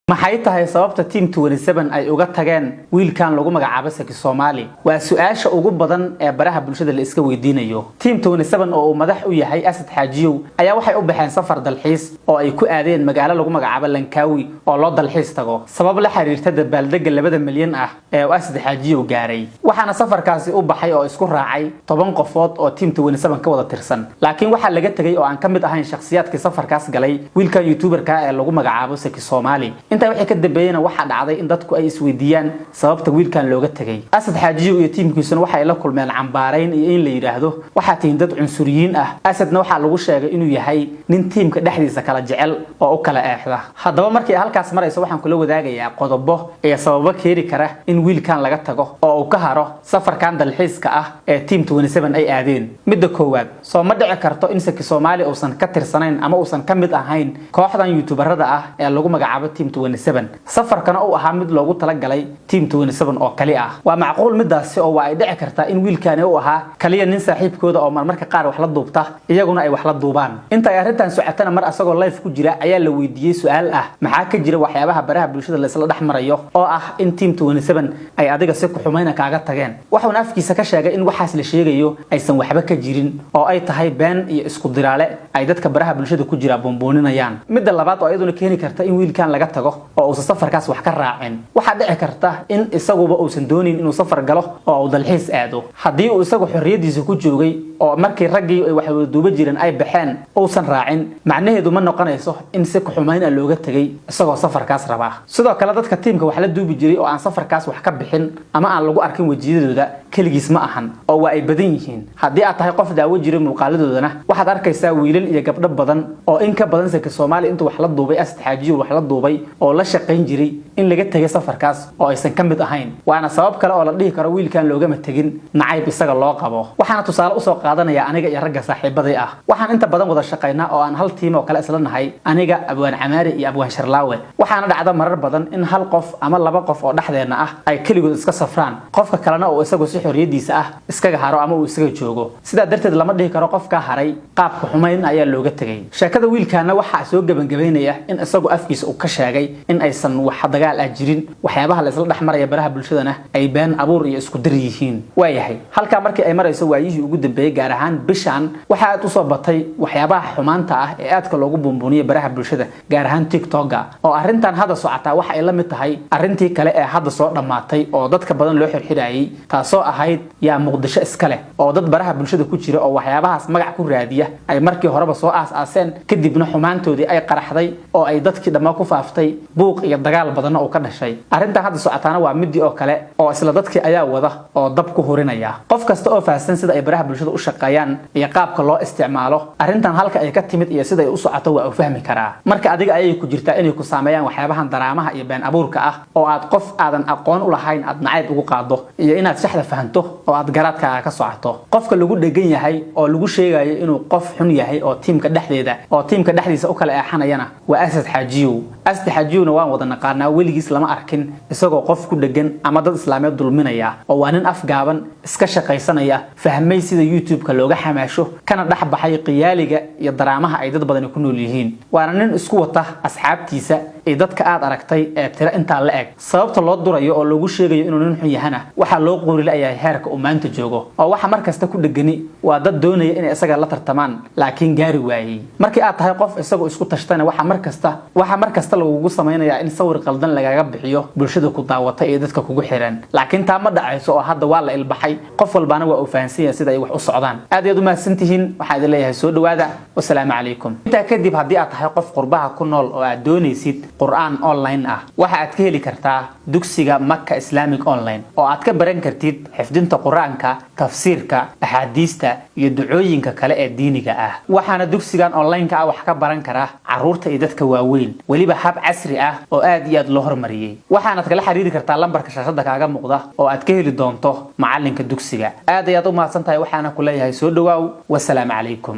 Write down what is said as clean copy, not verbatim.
Maxay tahay sababta Team 27 ay uga tageen wiilkan lagu magacaabo Saki Soomaali? Waa su-aasha ugu badan ee baraha bulshada la iska weydiinayo. Team 27 oo uu madax u yahay Asad Xaajiyow ayaa waxay u baxeen safar dalxiis oo ay ku aadeen magaalo lagu magacaabo Lankaawi oo loo dalxiis tago, sabab la xiriirta dabaaldega 2-da milyan ah ee uu Asad Xaajiyow gaaray. Waxaana safarkaasi u baxay oo isku raacay 10 qofood oo Team 27 ka wada tirsan, laakiin waxaa laga tegay oo aan ka mid ahayn shakhsiyaadkii safarkaas galay wiilkan youtuberka ee lagu magacaabo Saki Soomaali. Intaa wixii ka dambeeyena, waxaa dhacday in dadku ay isweydiiyaan sababta wiilkan looga tegay. Asad Xaajiyow iyo tiimkiisuna waxay la kulmeen cambaarayn iyo in la yidhaahdo waxaa tihiin dad cunsuriyiin ah. Asadna waxaa lagu sheegay inuu yahay nin tiimka dhexdiisa kala jecel oo u kala eexda. Haddaba, markii halkaas marayso, waxaan kula wadaagayaa qodobo iyo sababo keeni kara in wiilkan laga tago oo uu ka haro safarkan dalxiiska ah ee Team 27 ay aadeen. Midda koowaad, soo ma dhici karto in Saki Soomaali uusan ka tirsanayn ama uusan ka mid ahayn kooxdan youtuberada ah ee lagu magacaabo Team 27, safarkana uu ahaa mid loogu talagalay Team 27 oo kali ah? Waa macquul midaasi, oo waa ay dhici kartaa in wiilkani uu ahaa kaliya nin saaxiibkooda oo marmarka qaar wax la duubta, iyaguna ay wax la duubaan. Inta ay arrintan socotana, mar asagoo live ku jira ayaa la weydiiyey su-aal ah: maxaa ka jira waxyaabaha baraha bulshada la isla dhex marayo oo ah in Team 27 ay adiga si ku-xumayna kaaga tageen? Waxuuna afkiisa ka sheegay in waxaas la sheegayo aysan waxba ka jirin oo ay tahay been iyo isku diraale ay dadka baraha bulshada ku jira buunbuuninayaan. Midda labaad oo iyaduna keeni karta in wiilkan laga tago oo uusan safarkaas wax ka raacin, waxaa dhici karta in isaguba uusan doonayn inuu safar galo oo uu dalxiis aado. Haddii uu isagu xorriyadiisa ku joogay oo markii raggii ay wax wada duuba jireen ay baxeen uusan raacin, macnaheedu ma noqonayso in si ku-xumayn ah looga tegay isagoo safarkaas rabaa. Sidoo kale, dadka tiimka wax la duubi jiray oo aan safarkaas wax ka bixin ama aan lagu arkin wejiyadooda keligiis ma ahan oo waa ay badan yihiin. Haddii aad tahay qof daawo jiray muuqaaladoodana, waxaad arkaysaa wiilal iyo gabdho badan oo in ka badan Saki Soomaali intuu wax la duubay, Asad Xaajiyo wax la duubay oo la shaqayn jiray, in laga tegay safarkaas oo aysan ka mid ahayn. Waana sabab kale oo la dhihi karo wiilkan loogama tegin nacayb isaga loo qabo. Waxaana tusaale usoo qaadanaya aniga iyo ragga saaxiibaday ah. Waxaan inta badan wada shaqaynaa oo aan hal tiim oo kale isla nahay, aniga, Abwaan Camaari iyo Abwaan Sharlaawe. Waxaana dhacda marar badan in hal qof ama laba qof oo dhexdeenna ah ay keligood iska safraan, qofka kalena uu isagu si xorriyadiisa ah iskaga haro ama uu isaga joogo. Sidaa darteed, lama dhihi karo qofkaa haray qaabka xumayn ayaa looga tegay. Sheekada wiilkaana waxaa soo gebangabaynaya in isagu afkiisa uu ka sheegay in aysan wax dagaal ah jirin, waxyaabaha la isla dhex maraya baraha bulshadana ay been abuur iyo isku dir yihiin. Waayahay, halkaa markii ay marayso, waayihii ugu dambeeyey, gaar ahaan bishan, waxaa aad usoo batay waxyaabaha xumaanta ah ee aadka loogu buunbuuniya baraha bulshada, gaar ahaan TikToka, oo arrintan hadda socotaa waxa ay la mid tahay arrintii kale ee hadda soo dhammaatay oo dadka badan loo xirxirayay, taasoo ahayd "yaa Muqdisho iska leh", oo dad baraha bulshada ku jira oo waxyaabahaas magac ku raadiya ay markii horeba soo aas-aaseen, kadibna xumaantoodii ay qaraxday oo ay dadkii dhammaa ku faaftay, buuq iyo dagaal badanna uu ka dhashay. Arrintan hadda socotaana waa midii oo kale, oo isla dadkii ayaa wada oo dab ku hurinaya. Qof kasta oo fahamsan sida ay baraha bulshada u shaqeeyaan iyo qaabka loo isticmaalo, arrintan halka ay ka timid iyo sida ay u socoto waa uu fahmi karaa. Marka adiga ayay ku jirtaa inay ku saameeyaan waxyaabahan daraamaha iyo been abuurka ah oo aad qof aadan aqoon u lahayn aad nacayb ugu qaado, iyo inaad shaxda fahanto oo aad garaadkaaga ka socoto. Qofka lagu dhegan yahay oo lagu sheegayo inuu qof xun yahay oo tiimka dhexdeeda oo tiimka dhexdiisa u kala eexanayana waa Asad Xaajiyow. Asad Xaajiyowna waan wada naqaanaa, weligiis lama arkin isagoo qof ku dhegan ama dad islaameed dulminaya, oo waa nin afgaaban, iska shaqaysanaya, fahmay sida YouTube-ka looga xamaasho, kana dhex baxay qiyaaliga iyo daraamaha ay dad badani ku nool yihiin. Waana nin isku wata asxaabtiisa iyo dadka aad aragtay ee tiro intaa la eg. Sababta loo durayo oo loogu sheegayo inuu nin xun yahana waxaa loo qoori la-yahay heerka uu maanta joogo, oo waxa mar kasta ku dhegani waa dad doonaya inay isaga la tartamaan laakiin gaari waayey. Markii aad tahay qof isagoo isku tashtana, waxaa mar kasta lagugu samaynayaa in sawir qaldan lagaga bixiyo bulshada ku daawata iyo dadka kugu xiran. Laakiin taa ma dhacayso, oo hadda waa la ilbaxay, qof walbaana waa uu fahansan yahay sida ay wax u socdaan. Aad iyaad u mahadsantihiin. Waxaa idin leeyahay soo dhawaada. Wasalaamu calaykum. Intaa kadib, haddii aad tahay qof qurbaha ku nool oo aad doonaysid Qur-aan online ah, waxa aad ka heli kartaa dugsiga Maka Islamic Online, oo aad ka baran kartid xifdinta Qur-aanka, tafsiirka, axaadiista iyo ducooyinka kale ee diiniga ah. Waxaana dugsigan online-ka ah wax ka baran kara caruurta iyo dadka waaweyn, weliba hab casri ah oo aad iyo aad loo hormariyey. Waxaanaad kala xiriiri kartaa lambarka shaashada kaaga muuqda oo aad ka heli doonto macalinka dugsiga. Aad ayaad u mahadsan tahay, waxaana ku leeyahay soo dhawaaw. Wasalaamu calaykum.